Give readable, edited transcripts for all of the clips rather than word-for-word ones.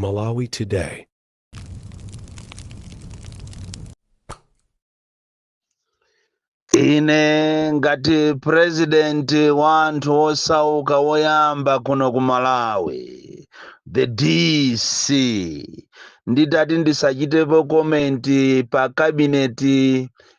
Malawi Today. Ine ngati president wa anthu osauka woyamba kuno ku Malawi, the DC, nditati ndisachitepo comment pa cabinet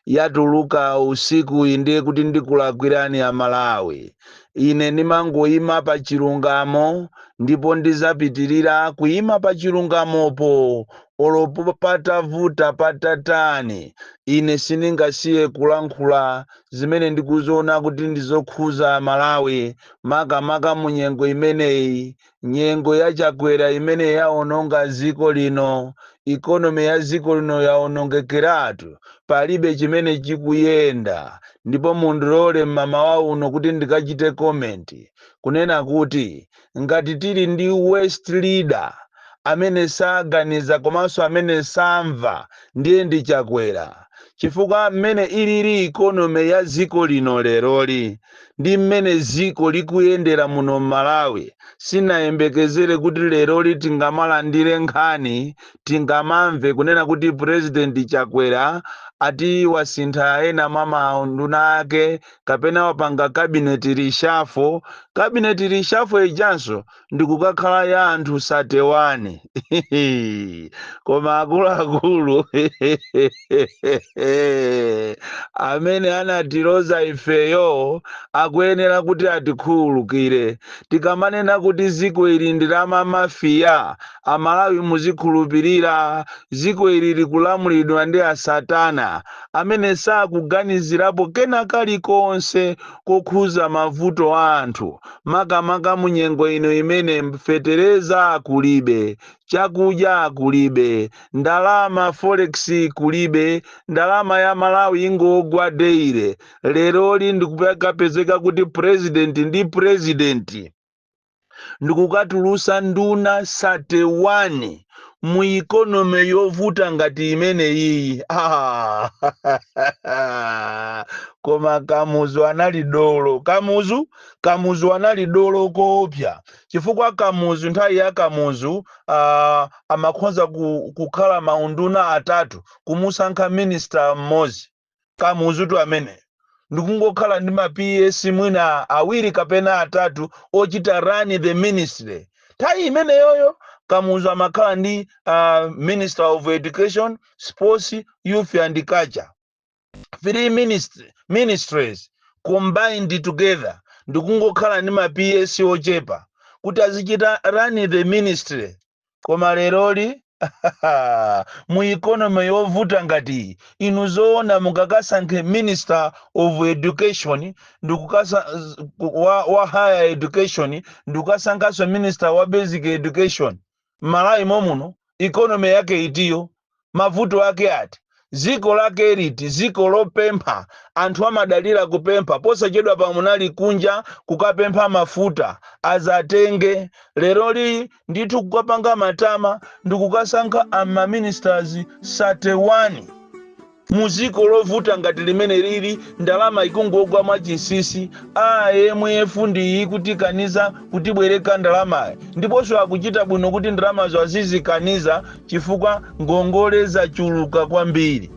yatuluka usiku, ndiye kuti ndikulakwirani a Malawi. Ine ndimangoyima pa chilungamo, ndipo ndizapitirira kuyima pa chilungamopo olopo patavuta patatani. Ine sindingasiye kulankhula zimene ndikuziona kuti ndizokhuza Malawi, makamaka mu nyengo imeneyi, nyengo yachakwera imene yaononga dziko lino. Economy ya dziko lino yaonongekeratu, palibe chimene chikuyenda. Ndipo mundilole mmamawa uno kuti ndikachite comment kunena kuti ngati tili ndi worst leader amene saganiza komanso amene samva, ndiye ndi Chakwera, chifukwa mmene ilili economy ya dziko lino leroli ndi mmene dziko likuyendera muno m'Malawi, sinayembekezere kuti leroli tingamalandire nkhani, tingamamve kunena kuti President Chakwera ati wasintha ena mwa maunduna ake kapena wapanga cabinet reshuffle. Cabinet reshuffle ijanso ndikukakhala ya anthu 31. Koma akuluakulu amene anatiloza ifeyo akuyenera kuti atikhululukire. Tikamanena kuti dziko ili ndi la ma mafia, Amalawi muzikhulupirira, dziko ili likulamulidwa ndi asatana amene sakuganizirapo kena kalikonse kokhuza mavuto a anthu, makamaka mu nyengo ino imene fetereza kulibe, chakudya kulibe, ndalama forex kulibe, ndalama ya Malawi ingogwa daily. Leroli ndikukapezeka kuti president ndi president ndikukatulusa nduna 31 mu economy yovuta ngati imene iyi. Ah, koma Kamuzu anali dolo. Kamuzu anali dolo koopsa, chifukwa Kamuzu, nthawi ya Kamuzu, amakhonza kukhala maunduna atatu kumusankha minister mmodzi. Kamuzu tu amene ndikungokhala ndi ma PS mwina awiri kapena atatu ochita run the ministry. Nthawi imeneyoyo Kamuzu amakhala ndi Minister of Education, Sports, Youth and Culture, three ministries combined together, ndikungokhala ndi ma PS ochepa kuti azichita run the ministry. Koma leroli mu economy yovuta ngati inu, zoona mukakasankhe Minister of Education ndikukasa wa Higher Education, ndikukasankhanso Minister wa Basic Education Malawi momuno, economy yake itiyo? Mavuto ake ati? Ziko lake liti? Ziko lopempha, anthu amadalira kupempha. Posachedwa pamunali kunja kukapempha mafuta azatenge. Leroli ndithu kukapanga matama ndikukasankha ama ministers 31 muziko lovuta ngati limene lili, ndalama ikungogwa mwachinsinsi. IMF ndiyi kutikaniza kutibwereka ndalamayi, ndiponso akuchita bwino kuti ndalamazo azizikaniza, chifukwa ngongole zachuluka kwambiri.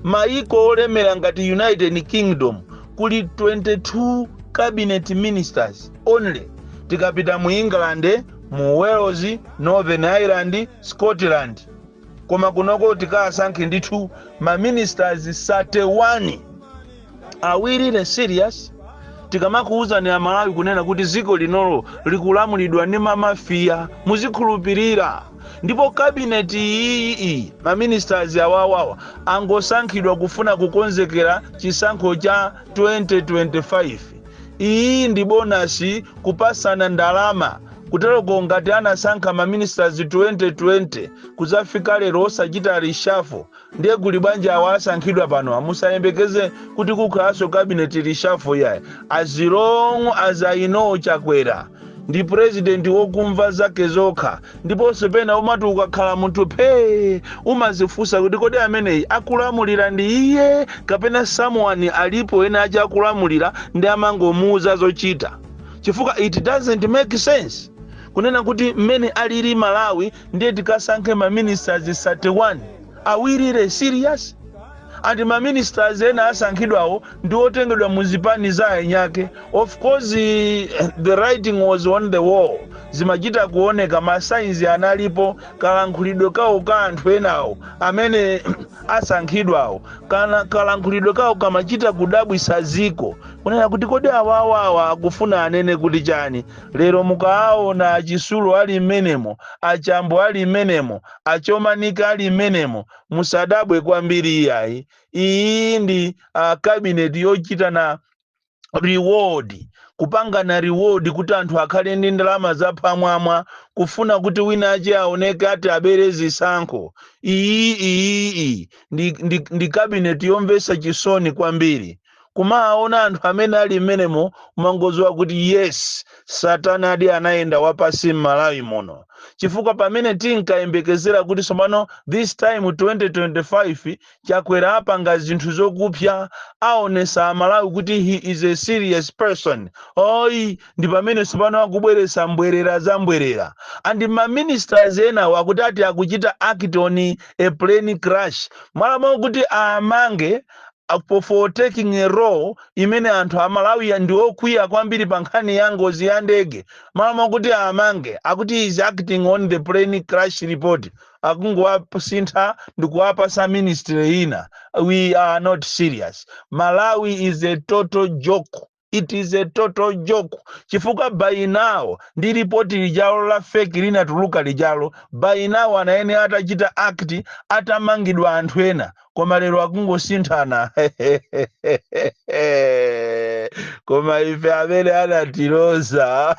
Maiko olemera ngati United Kingdom kuli 22 cabinet ministers only. Tikapita mu England, mu Wales, Northern Ireland, Scotland, koma kunoko tikasankhe ndithu ma ministers 31. Are we really serious? Tikamakuwuzani Amalawi kunena kuti dziko linolo likulamulidwa ndi ma mafia, muzikhulupirira. Ndipo cabinet iyi, ma ministers awawawa angosankhidwa kufuna kukonzekera chisankho cha 2025. Iyi ndi bonus, kupasana ndalama kuteroko. Ngati anasankha ma ministers 2020 kudzafika lero osachita reshuffle, ndiye kuli bwanji awa asankhidwa pano? Musayembekeze kuti kukhalanso cabinet reshuffle yayi. As long as I know, Chakwera ndi president wokumva zake zokha. Ndiponso pena umati ukakhala munthu phee, umazifunsa kuti kodi ameneyi akulamulira ndi iye kapena someone alipo ena achi akulamulira ndi amangomuuza zochita? Chifukwa it doesn't make sense. Kunena kuti mmene alili Malawi, ndiye tikasankhe ma ministers 31? Are we really serious? And ma ministers ena asankhidwawo ndi otengedwa mu zipani za enyake. Of course, the writing was on the wall. Zimachita kuoneka, ma signs analipo. Kalankhulidwe kawo ka anthu enawo amene asankhidwawo, kana kalankhulidwe kawo kamachita kudabwisa ziko, kunena kuti kodi awawawa akufuna anene kuti chani? Lero mukawaona achisulo ali mmenemo, achambo ali mmenemo, achomanika ali mmenemo, musadabwe kwambiri iyayi. Iyi ndi cabinet yochita na reward, kupangana reward kuti anthu akhale ndi ndalama zapamwamwa, kufuna kuti wina ache aoneke ati abere zisankho. Iyi ndi cabinet yomvetsa chisoni kwambiri. Kumaona anthu amene ali mmenemo, umangodziwa kuti yes, Satana adi anayenda wapasi m'Malawi muno, chifukwa pamene tinkayembekezera kuti tsopano this time 2025 Chakwera apanga zinthu zokupsa, aonesa Amalawi kuti he is a serious person, oyi, ndi pamene tsopano akubweretsa mbwerera za mbwerera. And ma ministers enawo akuti ati akuchita act on a plane crash, mwalamo kuti amange for taking a role imene anthu Amalawi ndi okwiya kwambiri pa nkhani ya ngozi ya ndege. Malamo kuti amange, akuti is acting on the plane crash report, akungowasintha ndikuwapasa ministry ina. We are not serious. Malawi is a total joke. It is a total joke, chifukwa by now ndi ripoti lijalo la fake linatuluka lijalo, by now anaene atachita act, atamangidwa anthu ena, koma lero akungosinthana. Koma ife amene anatiloza,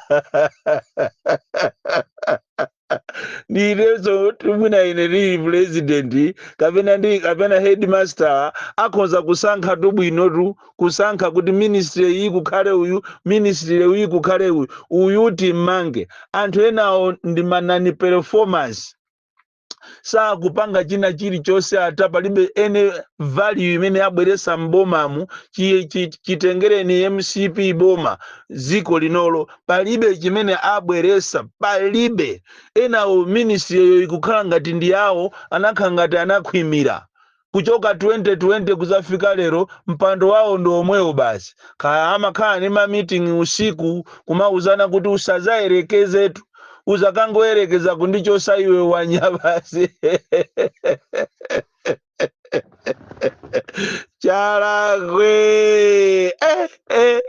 ndineso mwina ine ndili president kapena ndi kapena headmaster, akhoza kusankha tu bwinotu, kusankha kuti ministry iyi kukhale uyu, ministry iyi kukhale uyu, uyu timmange. Anthu enawo ndi ma non performance, sakupanga china chilichonse, ata palibe any value imene abweresa m'bomamu. Chitengereni MCP boma ziko linolo, palibe chimene abweresa, palibe. Enawo ministry yo ikukhala ngati ndi yawo, anakhala ngati anakhwimira kuchoka 2020 kuzafika lero, mpando wawo ndi omwewo basi. Kaya amakhala ndi ma meeting usiku kumauzana kuti usazayerekezetu, uzakangoyerekeza kundichosa iwe wanya basi. Chalakwe, eh, eh,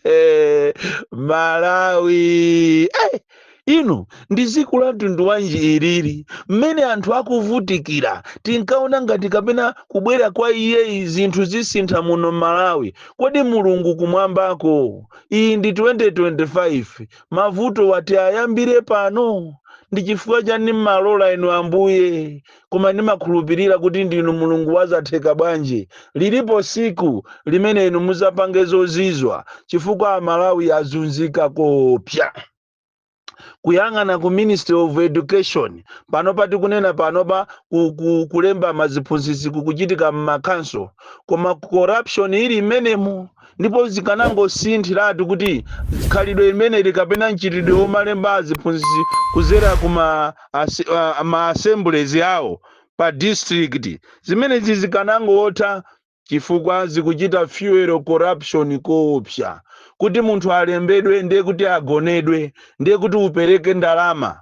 eh. Malawi, eh. Inu, ndi dziko la mtundu wanji ilili mmene anthu akuvutikira? Tinkaona ngati kapena kubwera kwa iyeyi zinthu zisintha muno Malawi. Kodi Mulungu kumwambako, iyi ndi 2025, mavuto wati ayambire pano? Ndi chifukwa chani mmalola inu Ambuye? Koma ndimakhulupirira kuti ndinu Mulungu wazatheka bwanji. Lilipo siku limene inu muzapange zozizwa, chifukwa Amalawi azunzika kopya. Kuyang'ana ku Ministry of Education panopa, tikunena panopa, kulemba maziphunzitsi kukuchitika m'makhanso, koma corruption ili imenemo. Ndipo zikanangosinthiratu kuti khalidwe limeneli kapena mchitidwe womalemba aziphunzitsi kuzera ku ma assemblies awo pa district, zimenezi zikanangotha, chifukwa zikuchita fuel corruption koopsa. Kuti munthu alembedwe, ndiye kuti agonedwe, ndiye kuti upereke ndalama.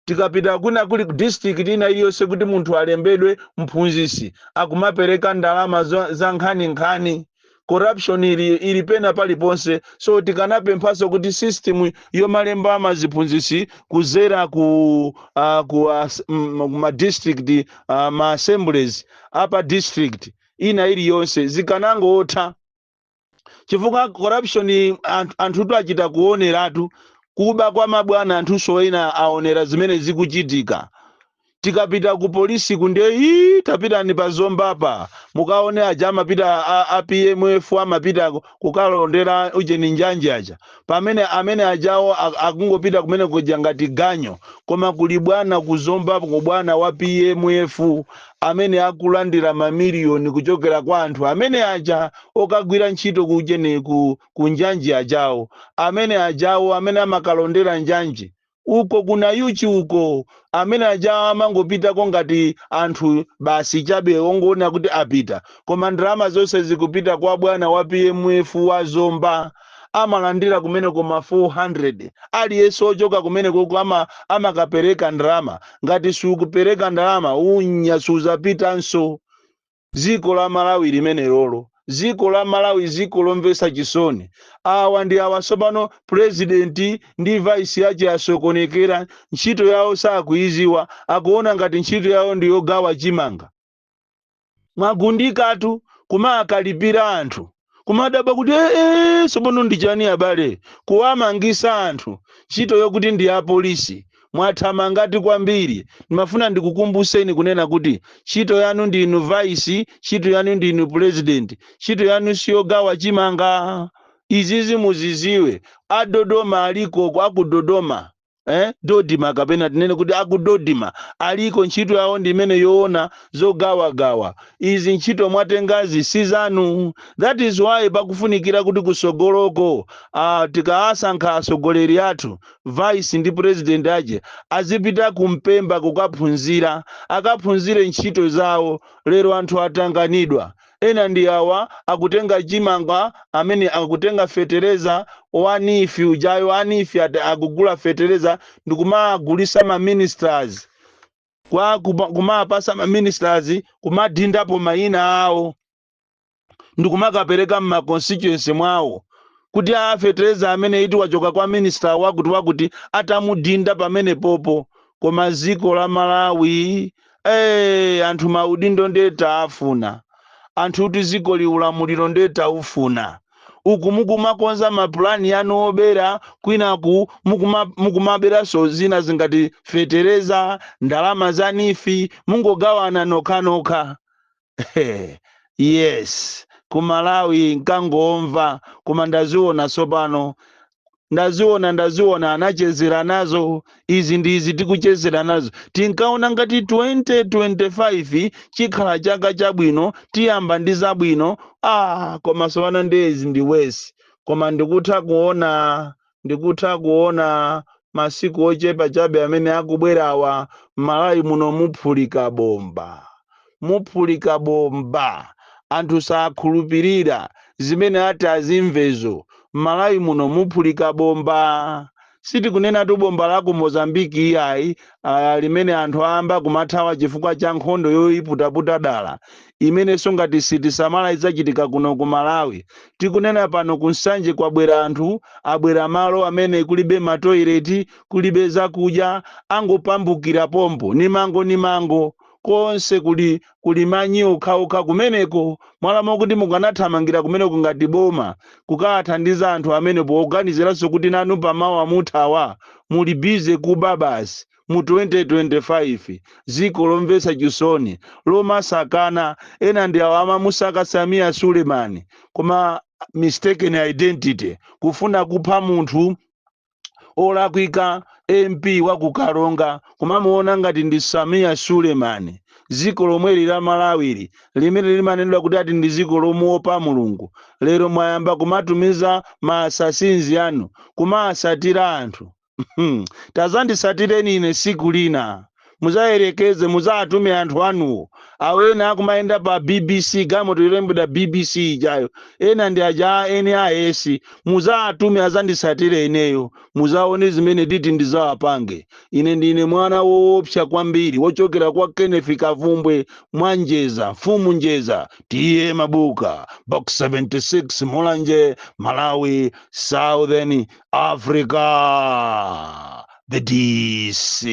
Tikapita kwina kuli district ina iliyonse, kuti munthu alembedwe mphunzitsi, akumapereka ndalama za nkhaninkhani. Corruption ili pena paliponse. So tikanapemphanso kuti system yomalemba amaziphunzitsi kuzera ku ma district, ma assemblies apa district ina iliyonse, zikanangotha, chifukwa corruption anthutu achita kuoneratu kuba kwa mabwana. Anthunso ena aonera zimene zikuchitika. Tikapita ku polisi kunde, ii, tapitani pa Zombapa mukaone aja amapita a PMF, amapita kukalondera ujeni, njanje aja, pamene amene ajawo akungopita kumene kuja ngati ganyo. Koma kuli bwana ku Zombapo, ku bwana wa PMF amene akulandira mamiliyoni kuchokera kwa anthu amene aja okagwira ntchito kujeni ku njanji ajawo, amene ajawo amene amakalondera njanji uko kuna yuchi uko, amene ajawo amangopitako ngati anthu basi chabe ongoona kuti apita, koma ndalama zonse zikupita kwa bwana wa PMF wa Zomba. Amalandira kumene koma 400 aliyense ochoka kumene koko amakapereka ndalama. Ngati sikupereka ndalama, unya suzapitanso. Dziko la Malawi limene lolo, dziko la Malawi, dziko lomvetsa chisoni. Awa ndi awa tsopano, president ndi vice yace asokonekera, ntchito yawo sakuiziwa, akuona ngati ntchito yawo ndi yogawa chimanga. Mwagundikatu kumakalipira anthu, kumadabwa kuti ee, tsopano ndi chani abale, kuwamangisa anthu ntchito yokuti ndi apolisi. Mwathamangati kwambiri. Ndimafuna ndikukumbuseni kunena kuti ntchito yanu ndinu vice, ntchito yanu ndinu president, ntchito yanu siyogawa chimanga. Izizi muziziwe. Adodoma aliko, akudodoma, Dodima, kapena tinene kuti akudodima aliko, ntchito yawo ndi imene yoona zogawagawa. Izi ntchito mwatengazi si zanu. That is why pakufunikira kuti kusogoloko tikawasankha atsogoleri athu, vice ndi president aje, azipita kumpemba kukaphunzira, akaphunzire ntchito zawo. Lero anthu atanganidwa, ena ndi awa akutenga chimanga, amene akutenga fetereza wa NEEF ujayo. A NEEF ati akugula fetereza ndikumagulisa ma ministers, kwa kumapasa ma ministers, kumadindapo mayina awo ndikumakapereka mma constituency mwawo kuti a fetereza amene iti wachoka kwa minister wakuti wakuti, atamudinda pamene popo. Koma dziko la Malawi, anthu maudindo ndiye taafuna, anthu kuti dziko liulamuliro ndiye taufuna. Uku mukumakonza mapulani yanu obera, kwinaku mukumaberanso zina zingati fetereza, ndalama za NEEF, mungogawana nokhanokha. Yes, ku Malawi nkangomva, koma ndaziona tsopano, ndaziona, ndaziona. Anachezera nazo izi ndi izi tikuchezera nazo. Tinkaona ngati 2025 chikhala chaka chabwino, tiyamba ndi zabwino. Ah, koma tsopano ndi izi ndi worse. Koma ndikutha kuona, ndikutha kuona masiku ochepa chabe amene akubwerawa, Malawi muno muphulika bomba, muphulika bomba. Anthu sakhulupirira zimene ati azimvezo. Malawi muno muphulika bomba. Sitikunenatu bomba la ku Mozambiki iyayi, limene anthu ayamba kumathawa chifukwa cha nkhondo yoyiputaputa dala, imenenso ngati sitisamala idzachitika kuno ku Malawi. Tikunena pano ku Nsanje kwabwera anthu, abwera malo amene kulibe matoileti, kulibe zakudya, angopambukira pompo nimango nimango, konse kuli manyi okhaokha kumeneko. Mwalamo kuti mukanathamangira kumeneko ngati boma kukathandiza anthu amene, poganiziranso kuti nanu pamawa muthawa, muli busy kuba basi mu 2025. Dziko lomvetsa chisoni, lomasakana. Ena ndi awo amamusaka Samia Sulemani, koma mistaken identity, kufuna kupha munthu olakwika, MP wa ku Karonga, kumamuona ngati ndi Samia Sulemani. Dziko lomweli la Malawiri limene limanenedwa kuti ati ndi dziko lomuopa Mulungu, lero mwayamba kumatumiza ma assassins anu kumaasatira anthu. Tazandisatireni ine siku lina, muzayerekeze, muzatume anthu anuwo awo. Ena akumayenda pa BBC, galimoto yolembedwa BBC ijayo, ena ndi aja a NIS. Muzatume azandisatire ineyo, muzaone zimene titi ndizawapange. Ine ndine mwana woopsa kwambiri wochokera kwa Kenneth Kavumbwe Mwanjeza, mfumu Njeza, T/A Mabuka, Box 76, Mulanje, Malawi, Southern Africa, the DC.